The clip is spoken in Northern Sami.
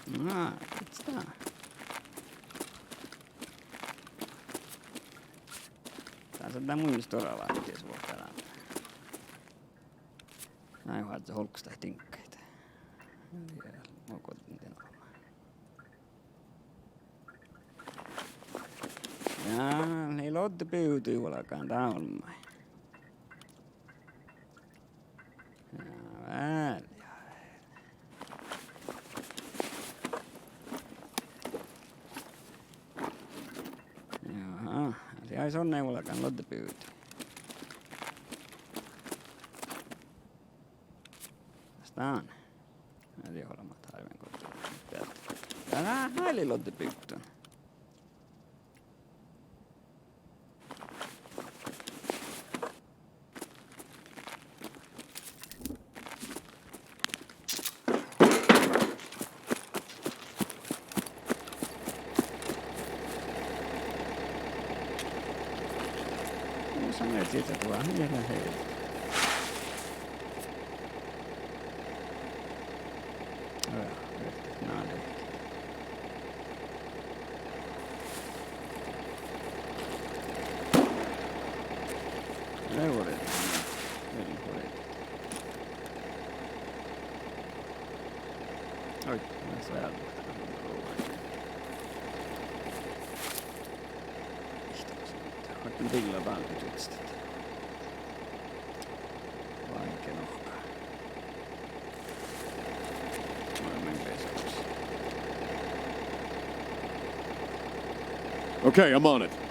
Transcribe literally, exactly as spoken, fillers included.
Na, dat dat. Dás lea mun stuorra váikki vuohta dan. Nai, oažžut olggos dat diŋggaid. Ja, ma goddin dien olema. Ja, lei loddebivdu juolgán dá olmmái. Ja, vel, ja. Ja, ja son lei juolgán loddebivdu. Stán. Ja, dii olbmot hárben goddin. Ja, na, na lei loddebivdun. Mun sanan, et ii dat lea, ii lea hei. Aa, veahkehit ná lehkit. Ii vuordu. Vel vuordu. Oi, mun sáhtán. Ihte, ahte biilla dál bidjat. Váike nohka. Oi, mun beasaš. Okay, I'm on it.